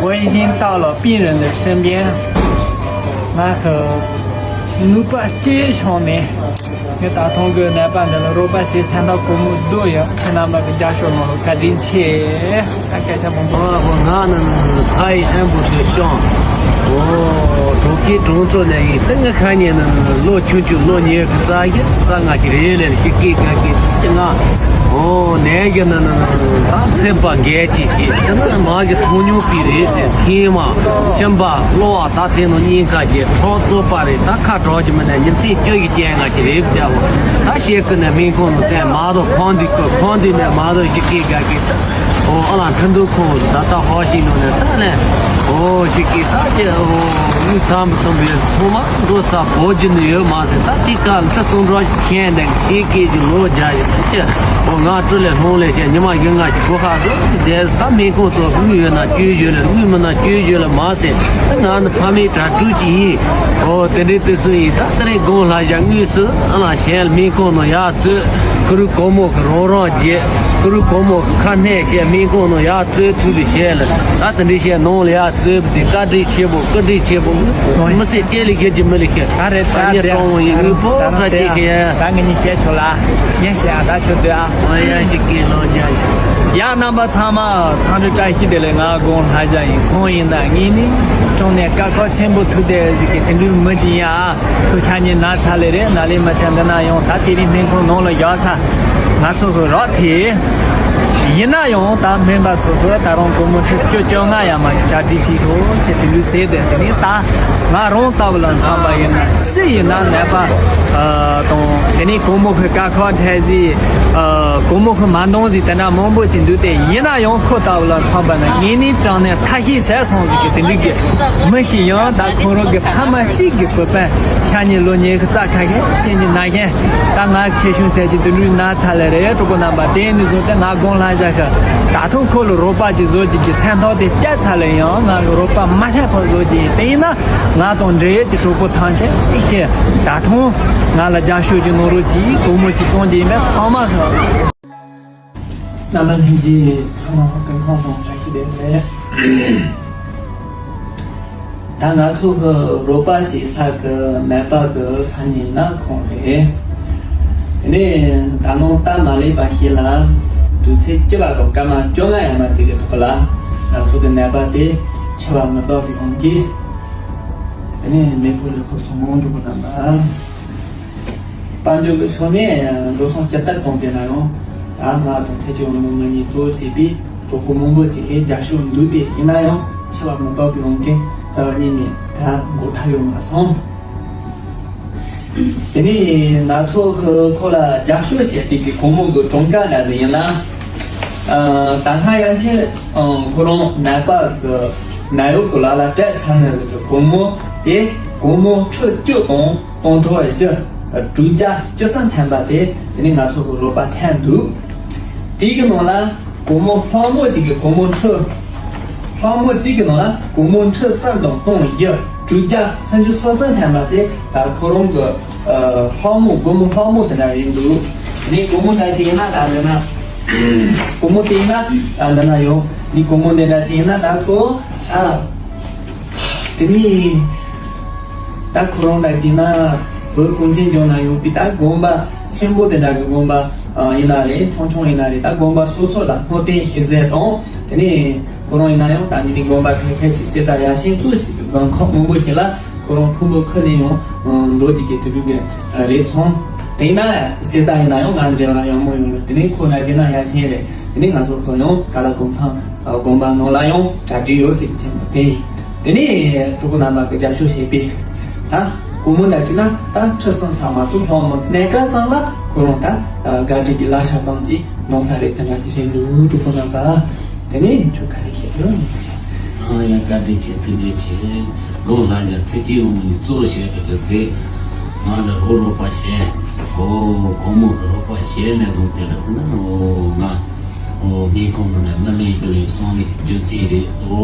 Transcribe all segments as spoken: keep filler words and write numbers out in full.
我已经到了病人的身边，那个 ནུས་པ་ཅི་བྱུང་ནས་ངས་ད་ཐེངས་ཀྱི་ནད་པ་འདི་ལ་རོགས་པ་བྱེད་ས་འདྲ་སྒོར་མོ་བསྡུ་ཡོད། ཁྱེད་རྣམ་པ་གི་རྒྱབ་སྐྱོར་གནང་བར་བཀའ་དྲིན་ཆེ། ད་སྐད་ཆ་མང་པོ། ཨོ་ཨོ། ང་ནི་ནི་ནི་ཐའི་ཨན་བུ་དུ་ཤོང་། ཨོ། གྲོང་ཁྱེར་གྲོང་ཚོ་ནས་ཡིན། ད་ང་ཁ་ཉིན་ནི་ནི་ལོ་ཆུང་ཆུང་ལོ་ཉེར་དགུ་རྩ་བཞི་རྩ་ལྔ་ཞིག་རེད། ལས་ཞིག་སྐད་ཀ་སྐད་ང་། ཨོ། ནས་ཀྱི་ནི་ནི་ནི་ད་ཚན་པ་འགལ་གྱི་ཞིག་ད་ནི་མ་གི་མཐོང་མྱོང་པའི་རེད་ཟེར། ཁྱིམ་མ་ཁྱིམ་པ་གློ་བ་ད་དེ་ནི་སྙིང་ཁ་གྱི་ཁྲག་རྩོད་པ་རེད། ད་ཁ་གྲག་གི་མི་ནས་ཉིན་མཚན་བཅུ་ཡི་ཅན་ང་ཞིག་རེད་བྱ་བ། ད་ཤེས་ཀི་ནས་སྨན་ཁང་ནང་བསྟན་མ་གཏོགས་ཁང་འདི་ཁོ་ཁང་འདི་ནས་མ་གཏོགས་ཞིག་སྐད་ཀ་སྐད། ཨོ། ཨ་ལ་ཁྲིན་ཏུ་ཁོང་ད་ལྟ་ཧོ་ཤིང་ནང་ནས་ད་ལན། ཨོ་ཞིག་གིས་ད་ཀྱེ། ཨོ་དངུལ་ཚང་མ་ཚང་བའི་ཚང་མ་འགྲོ་ཚ་བོ་རྒྱུ་ནི་ཡོད་མ་ཟེར། ད་དེ་ག་ཁྲི་སུམ་སྟོང་ཞིག་ཁྱེར་འདུག་ཞེས་སྐད་ཀྱི་ལོ་བརྒྱ་ཡོད་ད་ཀྱེ། ཨོ་ང་སྤྲོ་ལས་ལྷུང་ལས་བྱས་ཉི་མ་བཞི་ལྔ་ཞིག་སྒོ་ཁ་བཟོ་བསྡད། ད་སྨན་ཁང་ཚོ་དངུལ་ཡོད་ན་བཅོལ་ཞོར་ལ། དངུལ་མིན་ན་བཅོལ་ཞོར་ལ་མ་ཟེར། ད་ང་ནི་ཕ་མའི་དྲ་གྲུ་ཅིག་ཡིན། ཨོ་དེ་འདྲའི་དུས་སུ་ཡིན། ད་དེ་རིང་དགུང་ལྷ་བཞག་དངོས་སུ་ཨ་ལ་གཞན་སྨན་ཁང་ནང་ཡར་འཛུལ། ཁུ་རུ་སྒོར་མོ་གི་རང་རང་རྗེས། ཁུ་རུ་སྒོར་མོ་གི་ཁ་སྣོན་བྱས་སྨན་ཁང་ནང་ཡར་འཛུལ་ཐུབ་པའི་ཞལ་ལ། ད་དེ་འདྲའི་བྱས་ནང་ལ་ཡར་འཛུལ་བ་དེ་བཀའ་དྲིན་ཆེ་པོ། བཀའ་དྲིན་ཆེ་པོ། མི་སེར་སྐད་ལ་ཤེས་ཀྱི་མི་ལ་ཤེས། ད་རེད། ད་ད་ཉེ་རེད། སྤྲང་བོ་ཡིན། དངུལ་ཕོགས་ད་ཁ་ཅིག་གི་ཡ། ད་ངས་ཉིན་བཤད་ཆོག་ལ། ངས་བཤད་ད་ཆོག་འདོད་ཨ། ཨོ་ཡ་ཞིག་གི་ལོ་རྒྱ་ཞིག་ཡ་རྣམ་པ་ཚང་མ་འཚམས་འདྲི་བཀྲ་ཤིས་བདེ་ལེགས། ང་དགུང་ལྷ་བཞག་ཡིན། ཁོང་ཡིན་ན་ངས་ནི་ཀྲང་ནས་དཀའ་ཁག་ཆེན་པོ་ཐུག་བསྡད་ཟིག་གི་དེ་འདྲའི་མི་ཅིག་ཡིན་ཨ། ཁོ་ཤ་ཉེ་ན་ཚ་ལེ་རེད། ན་ལེ་མ་ཚ་འདི་ན་ཡོང་། ད་དེ་རིང་སྨན་ཁང་ནང་ལ་བཞག་ས་ང་ཚོ་གི་རོགས་དེ། ཡིན་ན་ཡང་ད་སྨན་པ་ཚོ་གི་ད་རུང་སྒོར་མོ་ཁྲི་བཅུ་བཅོ་ལྔ་ཡ་མ་ཞིག་གྲ་སྒྲིག་བྱེད་ཤོག་ཟེར་དེ་འདྲའི་ཟེར་བསྡད། དེ་ནས་ད་ང་རང་ལྟ་བུ་ལ་འཚམས་པ་ཡིན་ན་སུ་ཡིན་ན་ནད་པ་དང་དེ་ནས་སྒོར་མོ་གི་དཀའ་ཁག་འཕྲད་ཟིག་སྒོར་མོ་གི་མ་འདང་ཟིག་དེ་འདྲ་མང་པོ་ཅིག་འདུག་སྟེ། ཡིན་ན་ཡང་ཁོ་ལྟ་བུ་ལ་འཚམས་པ་ན་ངས་ནི་དྲང་གནས་ཐ་ཤི་ཟད་སོང་ཟིག་གི་དེ་འདྲའི་གི་མི་ཞིག་ཡང་ད་ཁོ་རང་གི་ཕ་མ་གཅིག་གི་བུ་སྤུན་ཤ་ཉེ་ལོ་ཉེ་གི་རྩ་ཁ་ཤས་ཅན་གྱི་ན་གཞོན། ད་ང་ཆེ་ཆུང་ཟེར་གྱི་དུད་འགྲོའི་ན་ཚ་ལ་རེ་གྲོགས་པོ་རྣམ་པ། དེ་ནས་བཟུང་སྟེ་ང་དགུང་ལྷ་བཞག་གི་ད་ཐེངས་ཁོ་ལ་རོགས་པ་ཅིག་བཟོ་རྒྱུ་གི་སེམས་ཐག་དེ་བཅད་ཚར་ལ་ཡང་ང་གི་རོགས་པ་མ་ཐེབས་པར་བཟོ་རྒྱུ་ཡིན། དེ་ཡིན་ན་ང་དང་འབྲེལ་ཡོད་ཀྱི་གྲོགས་པོ་ཐམས་ཅད་ཤེས། ད་ཐེངས་ང་ལ་རྒྱབ་སྐྱོར་གྱི་ནོར་རོགས་ཀྱིས་སྒོར་མོ་ཅིག་བཙོང་རྒྱུ་ཡིན་པས་ཚང་མ་ཤེས། རྣམ་པ་ལྷན་རྒྱས་ཚང་མ་སྐུ་ཁམས་བཟང་། བཀྲ་ཤིས་བདེ་ལེགས། ད་ང་ཚོ་གི་རོགས་པ་བྱེད་ས་གི་ནད་པ་གི་ཕ་ནི་ན་ཁོང་རེད། དེ་ནས་ད་ནང་སྟབས་མ་ལེགས་པ་ཞིག་ལ་དུས་ཚོད་བཅུ་པ་དང་སྐར་མ་བཅོ་ལྔ་ཡན་མ་ཅིག་གི་ཐོག་ལ་ང་ཚོ་གི་ནད་པ་དེ་འཆི་བ་མི་རྟག་པའི་དབང་གིས། དེ་ནས་མེ་ཕོ་ལས་ཁོ་སོང་མང་འགྲོ་གི་རྣམ་པ། དཔལ་འབྱོར་གྱི་ཕྱོགས་ནས་འགྲོ་སོང་ཇི་ལྟར་གཏོང་དེ་ན་ཡང་ད་ང་དང་ཚེ་སྐྱིད་འོང་མོ་ང་གཉིས་གཙོ་བོ་བྱས་པའི་གྲོགས་པོ་མང་པོ་ཅིག་གིས་རྒྱབ་སྐྱོར་འདུག་སྟེ། ཡིན་ན་ཡང་འཆི་བ་མི་རྟག་པའི་དབང་གིས་རྩ་བ་ཉིད་ནས་ད་འགོ་ཐག་ཡོང་མ་སོང་། དེ་ནས་ང་ཚོ་ཁོ་ལ་རྒྱབ་སྐྱོར་བྱས་པའི་གི་སྒོར་མོ་གི་གྲངས་ཀ་འདྲ་ཟིག་ཡིན་ན། ད་སྔ་ཡང་ཆེ་ཁོ་རང་ནད་པ་གི་ནད་གཡོག་གི་ལག་ལ་སྤྲད་ཚར་ནས་གི་སྒོར་མོ་དེ་སྒོར་མོ་ཁྲི་བཅུ་དང་སྟོང་ཕྲག་བཞི་དྲུག་བརྒྱ་བཅུ་གསུམ་ཐམ་པ་དེ་དེ་ནས་ང་ཚོ་གི་རོགས་པ་ཐེབས་འདུག་དེའི་གི་ནང་ལ་སྒོར་མོ་ལྷག་མོ་གཅིག་གི་སྒོར་མོ་ཁྲི། ལྷག་མོ་གཅིག་གི་ནང་ལ་སྒོར་མོ་ཁྲི་གསུམ་དང་སྟོང་བཞི་དྲུག་བརྒྱ་སུམ་ཅུ་སོ་གསུམ་ཐམ་པ་དེ་ད་ཁོ་རང་གི་ལྷག་མོ་སྒོར་མོ་ལྷག་མོ་དེ་འདྲ་ཡིན་འདུག་དེ་ནས་སྒོར་མོ་འདྲ་གཅིག་ཡིན་ན་ད་འདི་ན། སྒོར་མོ་དེ་ཡིན་ན་ད་འདི་ན་ཡོང་། ནི་སྒོར་མོ་འདི་འདྲ་ཅིག་ཡིན་ན་ད་གཙོ་བོ་ཨ། དེ་ནི་ད་ཁོ་རང་འདྲ་ཅིག་ན་བོད་གངས་ཅན་ལྗོངས་ན་ཡོད་པའི་ད་དགོན་པ་ཆེན་པོ་དེ་འདྲ་གི་དགོན་པ་ཡིན་ན་རེད། ཆུང་ཆུང་ཡིན་ན་རེད། ད་དགོན་པ་སོ་སོ་ལ་བསྔོ་རྟེན་ཞིག་མཛད་དང་། དེ་ནི་ཁོ་རང་ཡིན་ན་ཡང་ད་ནི་ནི་དགོན་པ་ཁ་ཁ་ཅིག་གསེར་རྟ་ཡར་ཆེན་བཙུགས་ཞིག་གི་དགོན་ཁག་མང་པོ་ཞིག་ལ། ཁོ་རང་ཕུང་པོ་ཁུར་ནས་ཡང་འགྲོ་རྒྱུ་གི་དུས་རིམ་རེད་སོང་། དེ་ཡིན་ན་གསེར་རྟ་ཡིན་ན་ཡང་ང་འདྲ་བ་ཡག་མོ་ཡོང་རེད། དེ་ནས་ཁོ་ན་རྒྱ་ན་ཡ་ཆེན་རེད། དེ་ནས་ང་ཚོ་ཁོ་ཡང་ག་ལ་གོང་ཚང་དགོན་པ་ནང་ལ་ཡང་གྲ་སྒྲིག་ཡོད་ཟེར་གྱི་ཆེན་པོ་དེ་ཡིན། དེ་ནས་གྲོགས་པོ་རྣམ་པ་གི་རྒྱབ་སྐྱོར་བྱས་པས་ད་སྒོར་མོ་འདྲ་ཅིག་ན་ད་ཁྲི་གསུམ་ཚང་མ་ཚོ་ལྷག་མོ་གནས་སྐབས་ཙམ་ལ་ཁོ་རང་ད་ག་སྒྲིག་གི་ལ་ཤ་ཙམ་ཅིག་གནང་ས་རེད། དེ་འདྲ་ཅིག་རེད་འདུག་གྲོགས་པོ་རྣམ་པ། དེ་ནས་ཁྱོད་ག་རེ་བཤད་ཡོད། ཨ་ཡ་བཀའ་དྲིན་ཆེ། ཐུགས་རྗེ་ཆེ། དགུང་ལྷ་རྒྱལ་ཚེ་སྐྱིད་འོང་མོ་ཡིས་གཙོ་བྱས་པའི་གི་དེ་ང་ལ་རོགས་རོགས་པ་བྱས། ཨོ་སྒོར་མོ་གི་རོགས་པ་བྱས་ནས་བཟུང་དེ་ལ་དེ་ན་ཨོ་ང་ཨོ་སྨན་ཁང་ནང་ནས་མི་ལེན་གི་ལེན་སོང་ནས་རྒྱུ་མཚན་རེད། ཨོ་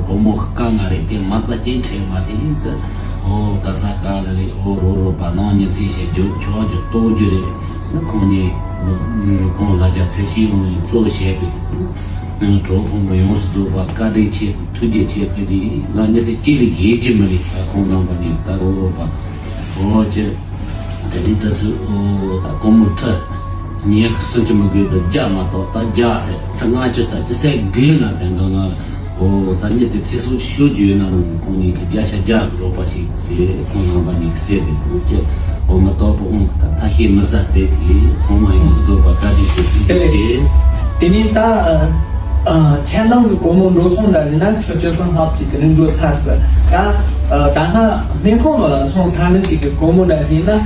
སྒོར་མོ་གི་དཀའ་ངལ་རེད། དེ་མ་རྩ་སྐྱེལ་འཕྲད་མ་དེ་ཡིན་དུ་ཨོ་ག་ས་ག་ལ་རེད། ཨོ་རོགས་རོགས་པ་ནང་ཉིན་ཚེ་ཞེས་རྒྱུ་ཆོག་རྒྱུ་གཏོགས་རྒྱུ་རེད། ཁོང་གཉིས་ཁོང་ལ་རྒྱ་ཚེ་སྐྱིད་འོང་མོ་ཡིས་གཙོ་བྱས་པའི། གྲོགས་ཕོ་མོ་ཡོངས་སུ་རྫོགས་པ་བཀའ་དྲིན་ཆེ་ཐུགས་རྗེ་ཆེ། ཁྱེད་ཀྱིས་ང་མི་ཚེ་གཅིག་ལས་བརྗེད་རྒྱུ་མི་རེད། ད་ཁོང་རྣམ་པ་ནས་ད་རོགས་རོགས་པ་འོ་ཅེ་དེ་ནས་ད་ཚོད་འོ་ད་སྒོར་མོ་ཁྲི་ཉི་ཤུ་སུམ་ཅུ་མི་དགོས་ད་བརྒྱ་མ་གཏོགས་ད་བརྒྱ་ཟེར་ཁྲི་ལྔ་བཅུ་ཙམ་ཅི་ཟེར་དགོས་ན་དེ་འདྲ་ང་འོ་ད་ཉིད་དེ་ཚེ་སྲོག་ཤོར་རྒྱུ་ཡོད་ན་རུང་ཁོང་གཉིས་ཀྱི་བརྒྱ་ཆ་བརྒྱ་གི་རོགས་པ་ཞིག་ཟེར་ཁོང་རྣམ་པ་གཉིས་ཀྱིས་ཟེར་དེ་འདུག་ཅེ། འོ་མ་དོག་པོ་འོང་གི་ད་ཐ་ཤལ་མི་ཟ་རྩེ་དེ་ཚང་མ་ཡོངས་སུ་རྫོགས་པ་བཀའ་དྲིན་ཆེ་ཐུགས་རྗེ་ཆེ། དེ་ནས་ད་ཨ་ཁྱེད་རང་གི་སྒོར་མོ་འགྲོ་སོང་འདྲ་ཡིན་ན་ཁྲི་བཅུ་གསུམ་ལྷག་ཅིག་དེ་ནས་འགྲོ་ཚར་ཟེར། ད་ཨ་ད་སྔ་སྨན་ཁང་ནང་ལ་སོང་ཚར་ནི་ཅིག་གི་སྒོར་མོ་འདྲ་ཡིན་ན་ཨ་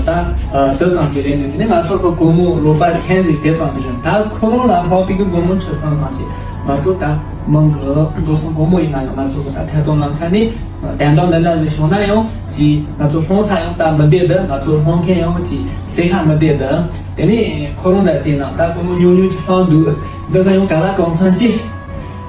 ད་ཨ་དེ་ཙམ་གྱི་རེད། ནི་ང་ཚོ་གི་སྒོར་མོ་རོགས་པ་ལྷན་ཟིག་དེ་ཙམ་གྱི་རེད། ད་ཁོ་རང་ལ་ལྷག་པའི་གི་སྒོར་མོ་ཁྲི་གསུམ་ཙམ་ཞིག་མ་གཏོགས་ད་མང་གི་འགྲོ་སོང་སྒོར་མོ་ཡིན་ན་ཡང་ང་ཚོ་གི་ད་ཐད་གཏོང་ལམ་ཁ་ནས་གདན་འདྲ་འདི་འདྲ་ལ་བྱུང་ན་ཡང་ཅིག་ང་ཚོ་སློང་ས་ཡང་ད་མི་བདེ་འདི། ང་ཚོ་སློང་མཁན་ཡང་ཅིག་ཟས་ཁ་མི་བདེ་འདི། དེ་ནས་ཁོ་རང་འདྲ་བྱས་ན་ད་སྒོར་མོ་ཉུང་ཉུང་ཅིག་སློང་འདུག་འདི་ད་ཡང་ག་ལ་གང་འཚམ་ཞིག་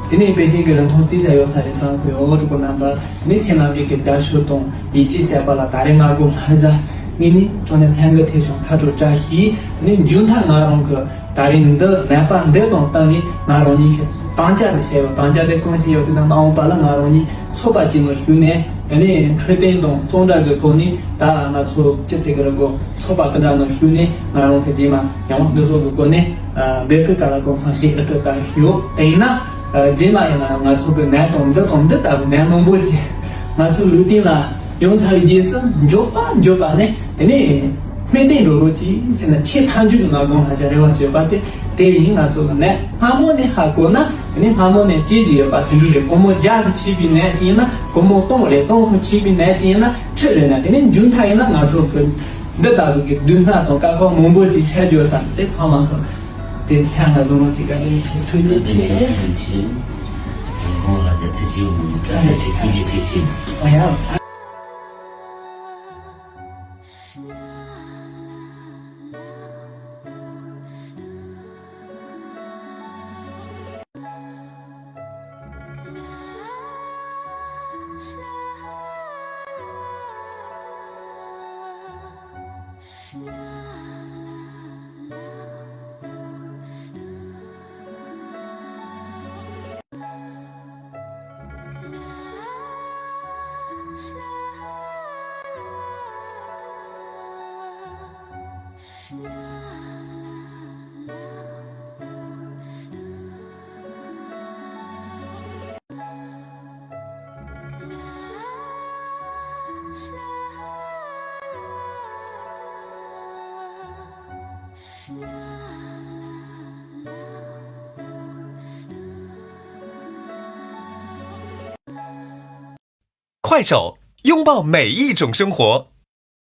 དེ་ནས་དཔེ་ཤིང་གི་རིན་ཐང་རྩིས་ས་ཡོད་ས་རེད་བསམ། ཁོས་འོ་གྲོགས་པོ་རྣམ་པ། དེ་ནས་ཁྱེད་རྣམ་པས་ཀྱི་རྒྱབ་སྐྱོར་དང་ཡིད་ཆེས་བྱས་པ་ལ་ད་རེས་ང་དགོངས་ལྷ་བཟའ། ངས་ནི་ཅོ་ནས་སེམས་འགུལ་ཐེབས་བྱུང་ཁ་དྲོ་བཀྲ་ཤིས། དེ་ནས་མཇུག་མཐར་ང་རང་གི་ད་རེས་འདི་ནད་པ་འདི་དང་བསྟུན་ནས་ང་རང་ཉིད་ཀྱི་དམ་བཅའ་ཟེར་བཤད་པ། དམ་བཅའ་དེ་གང་ཞིག་ཡོད་དེ་ན་མ་འོངས་པ་ལ་ང་རང་ཉིད་ཚོགས་པ་ཅིག་ནང་ཞུགས་ནས་དེ་ནས་འཕྲོད་བསྟེན་དང་གཙང་སྦྲ་གི་སྒོ་ནས་ད་ང་ཚོ་ཅི་ཟེར་གི་རེད་གོ། ཚོགས་པ་དེ་འདྲ་ནང་ཞུགས་ནས་ང་རང་གི་རྗེས་མ་ཡང་འདི་ཚོ་གི་སྒོ་ནས་ཨ་འབོད་སྐུལ་ག་ལ་གང་འཚམ་ཞིག་ཨ་ཏི་ད་ཞུ། དེ་ཡིན་ན་ཨ་རྗེས་མ་ཡིན་ན་ཡང་ང་ཚོ་གི་ནད་དང་འདི་དང་འདི་ལྟ་བུ་ནད་མང་པོ་ཅིག་ང་ཚོ་ལུས་སྟེང་ལ་ཡོང་ཚར་བའི་རྗེས་སུ་མགྱོགས་པ་མགྱོགས་པ་ནས་དེ་ནས་སྨན་བསྟེན་འགྲོ་རོགས་གྱིས་ཟེར་ན་ཆེས་མཐའ་མཇུག་གི་ང་དགོངས་ལྷ་བྱ་རེ་བ་བཅོལ་བ་དེ་དེ་ཡིན། ང་ཚོ་གི་ནད་སྔ་མོ་ནས་ཧ་གོ་ན་དེ་ནས་སྔ་མོ་ནས་བཅོས་རྒྱུ་ཡོད་པ། དེ་འདྲ་རེད། སྒོར་མོ་བརྒྱ་གི་ཆེ་བའི་ནད་ཅིག་ཡིན་ན་སྒོར་མོ་སྟོང་རེད། སྟོང་གི་ཆེ་བའི་ནད་ཅིག་ཡིན་ན་ཁྲི་རེད་ན་དེ་ནས་མཇུག་མཐའ་ཡིན་ན་ང་ཚོ་གི་འདི་ལྟ་བུ་གི་སྡུག་བསྔལ་དང་དཀའ་ཁག་མང་པོ་ཅིག་འཕྲད་རྒྱུ་བསམ་དེ་ཚང་མ་ཧ་དེ་སེམས་ལ་བཟུང་རོགས་གྱིས། བཀའ་དྲིན་ཆེ། ཐུགས་རྗེ་ཆེ། ཁོང་ལ་ཡ་ཚེ་ཆེ་བོ་མི་འདུག་བཀའ་དྲིན་ཆེ། ཐུགས་རྗེ་ཆེ་ཆེ། ཨ་ཡ། Kuaishou, 拥抱每一种生活。